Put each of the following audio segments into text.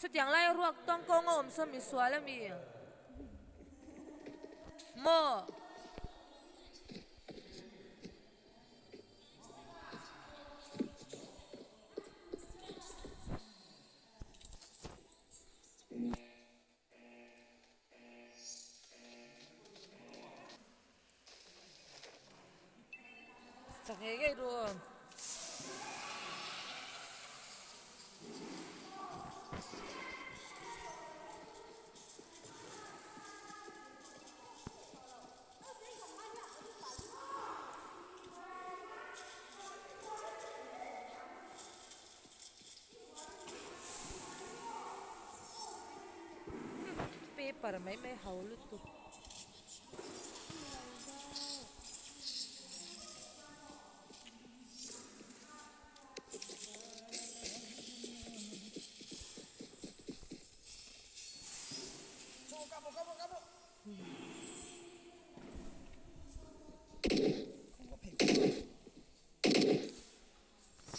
Chutiang laia ruak tawng kawng a awm saw misual a mi? Maw? Chak ngei ngei ru aw. Paper mai mai ho lutuk.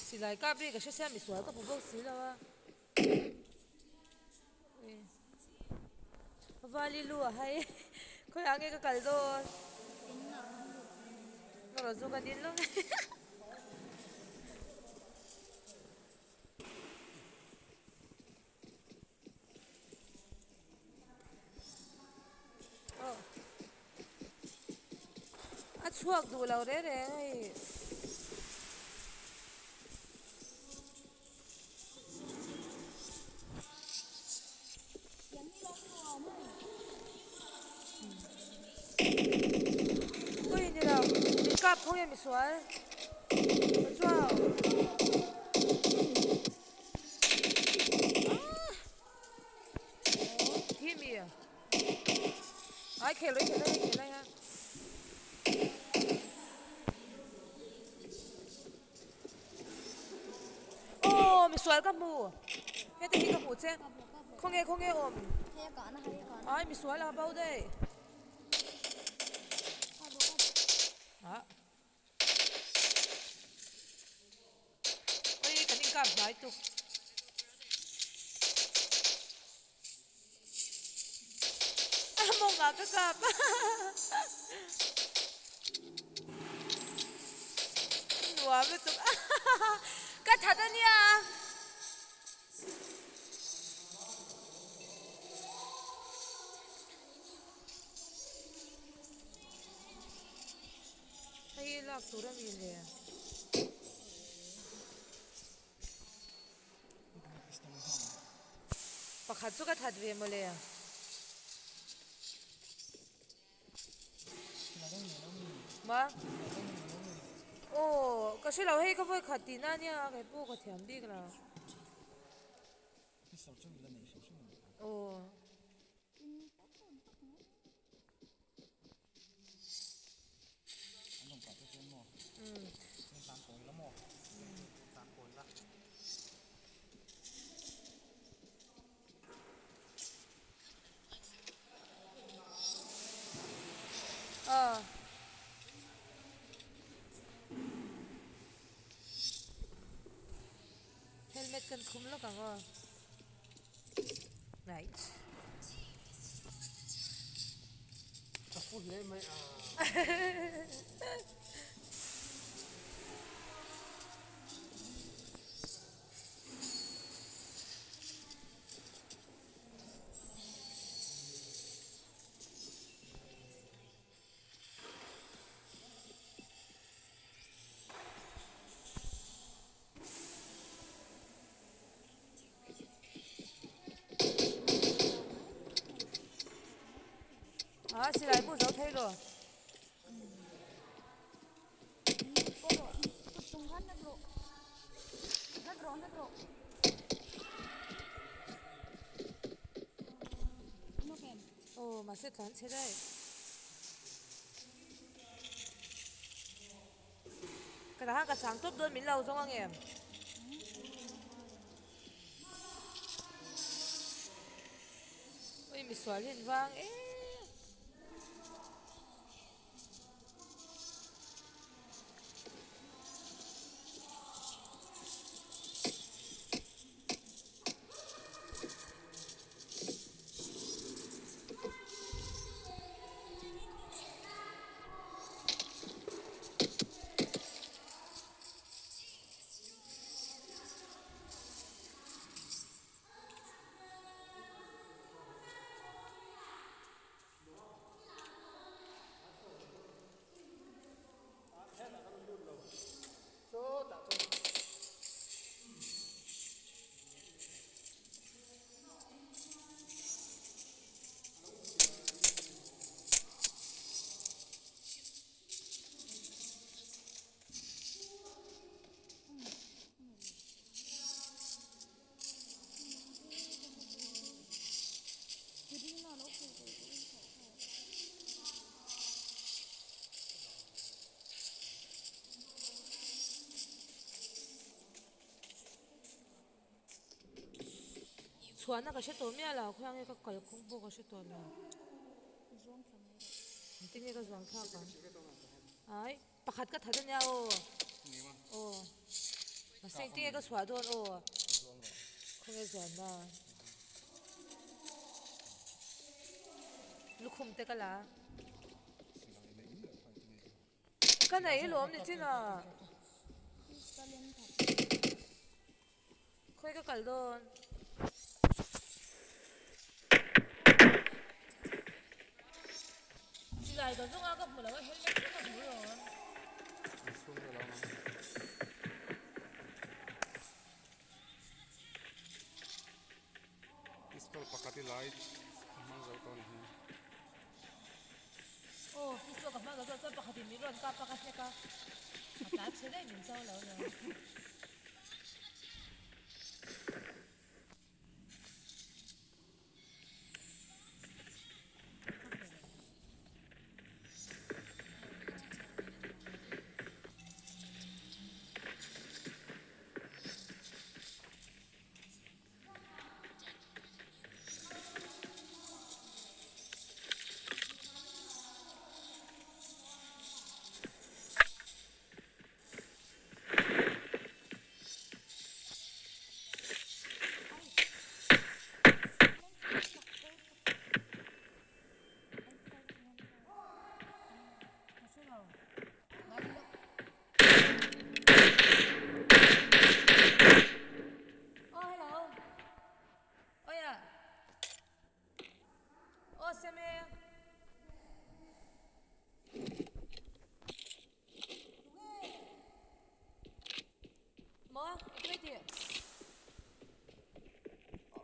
Silai kap ri ka hre sia misual ka hmu bawk si lo a. Vali lu a hai khawiah nge ka kal dawn ka rawn zu ka dil lawk a chhuak duh lo reng reng hei. Ui ni lo, min kap khaw nge misual? Ka chuau. Thi mi? Ai khel lai khel lai khel lai ha. Aw misual ka hmu heti hi ka hmuh che khawnge khawnge awm ai misual a bo daih ah oi kan inkap hnai tuk a mawngah ka kap nuam lutuk ka that ania hei lak tur a mi le. Pakhat chu ka that ve mawle. Ma. Aw ka hre lo hei ka vawi khat tihna ania kei pawh ka thiam bik lo. Aw. Helmet kan khum lawk ang aw. Right. Ka fu hle mai a. A silai pawh zo thei lo. Aw mahse tlan chhe daih. Ka dah khan ka chang tawp dawn min lo zawng ang em? Ui misual hi an vang em. Chhuahna ka hre tawh miah lo, khawiah nge ka kal kawng pawh ka hre tawh lo. Engtin nge ka zuang thlak ang? Ai, pakhat ka that ania aw. Aw. Mahse engtin nge ka chhuah dawn aw. Khawnge zuanna. Lukhum te ka la. Ka nei alawm ni chin a. Khawi ka kal dawn. Silai ka zawng a ka hmu lo a helmet chu ka hmu alawm. Pistol pakhat i lai a hmang zo tawh a ni hi. Aw pistol ka hmang zo tawh chuan pakhat in min rawn kap a ka hlek a, a tlan chhe daih min cho lo nia. Aw hello. Awia. Aw Seme. Maw engtin mai tih?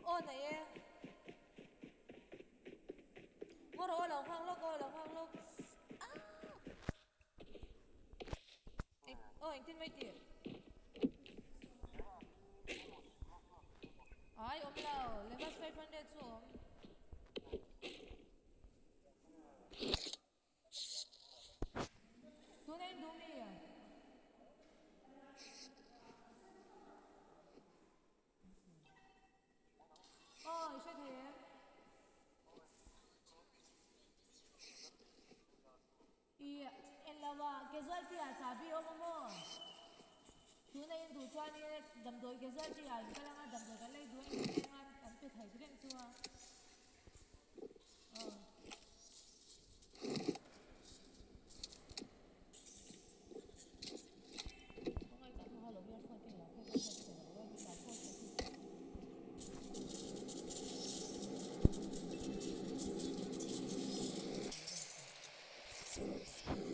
Aw nei e. Ngaw rawh aw lo nghak lawk aw lo nghak lawk. Aw engtin mai tih? Ai awm lo, Levas 500 chu awm. Tuna in duh mi? Aw i hre thei em? I en lo a, casualty ah chahbi awm a maw? Tuna in duh chuan i damdawi casualty ah in kal anga damdawi kan lei duh a in leng a an pe thei reng chu a. Aw.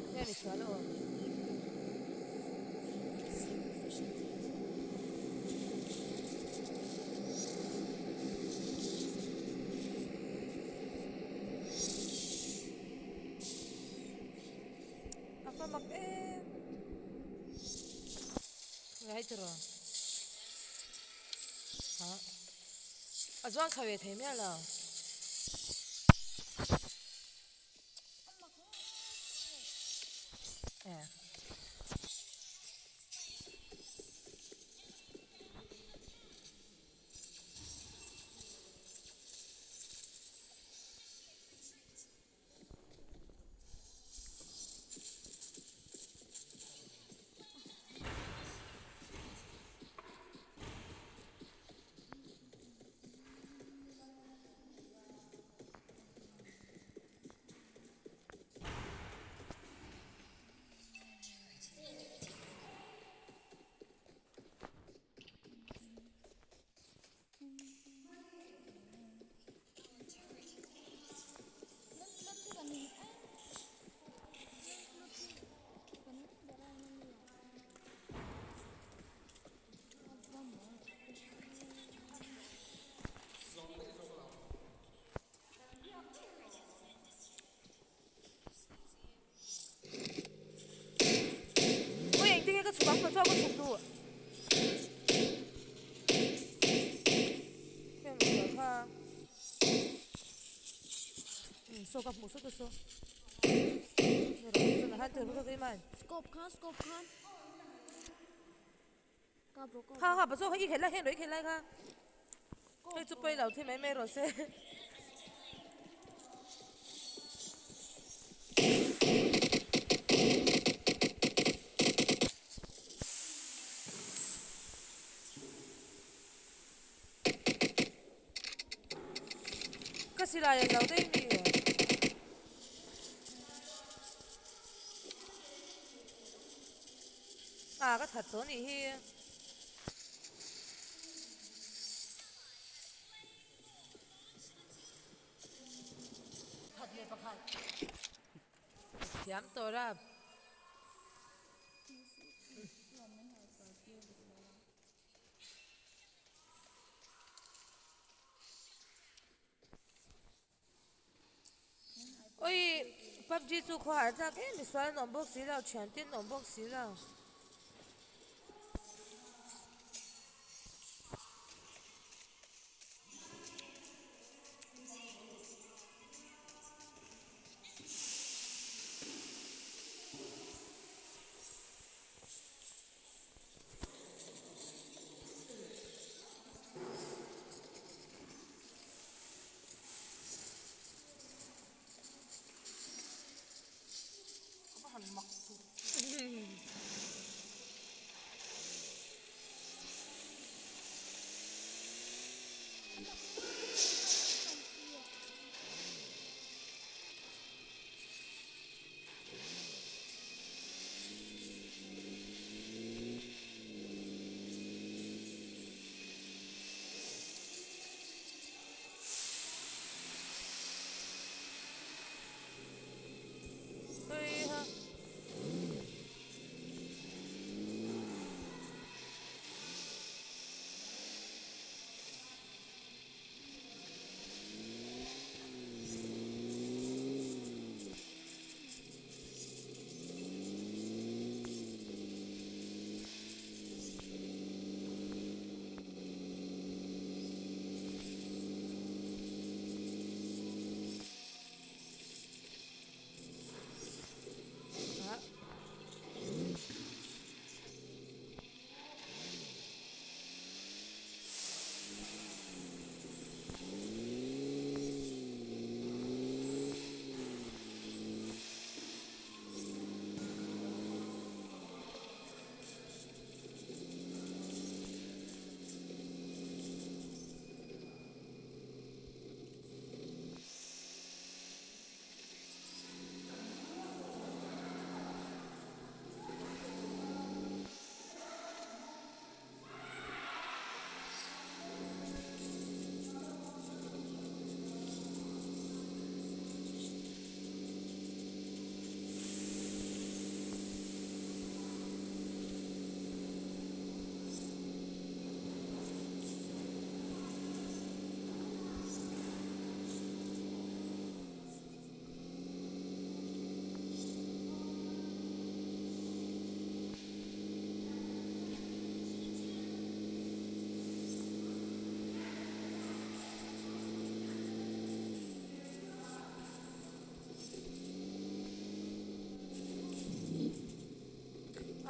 Nge mi sual aw. A va mak em. Nge hei tiraw. Ha. A zuang thla ve thei miah lo. Ui engtin nge ka chhuk ang pachuak ka chhuk duh. Heng sual kha. Um saw ka hmuh sawt a saw. Scope khan scope khan. Kha kha pachuak kha i khelh lai heng lo i khelh lai kha. Hei chu pawi lo thi mai mai rawh se. Ka silai a zo daih mi? Ah ka that tawh anih hi. Thiam tawh rap. Oi PUBG chu khawhar thlak em misual an awm bawk si lo thian te an awm bawk si lo.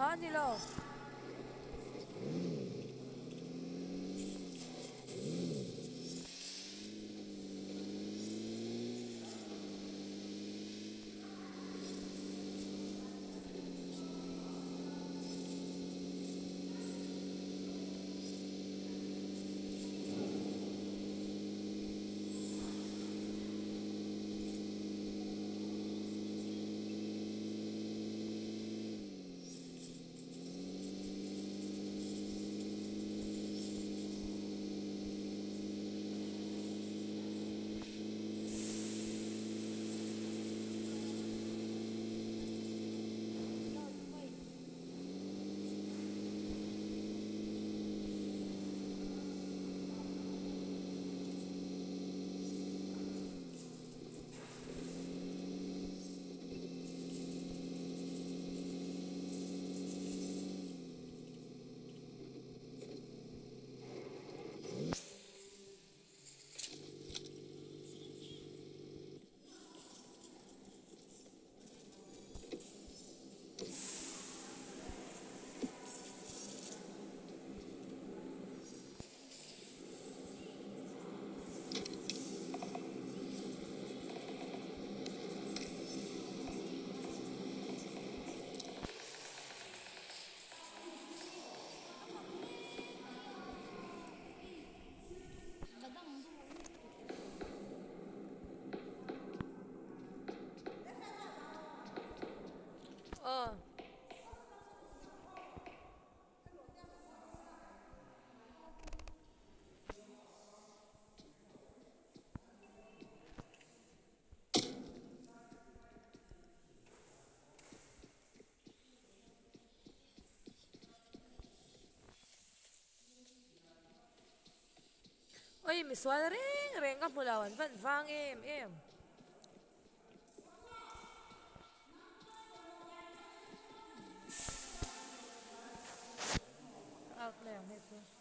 A ni lo. Oi misual reng reng ka hmu lo an van vang em em. Out mai ang hei chu.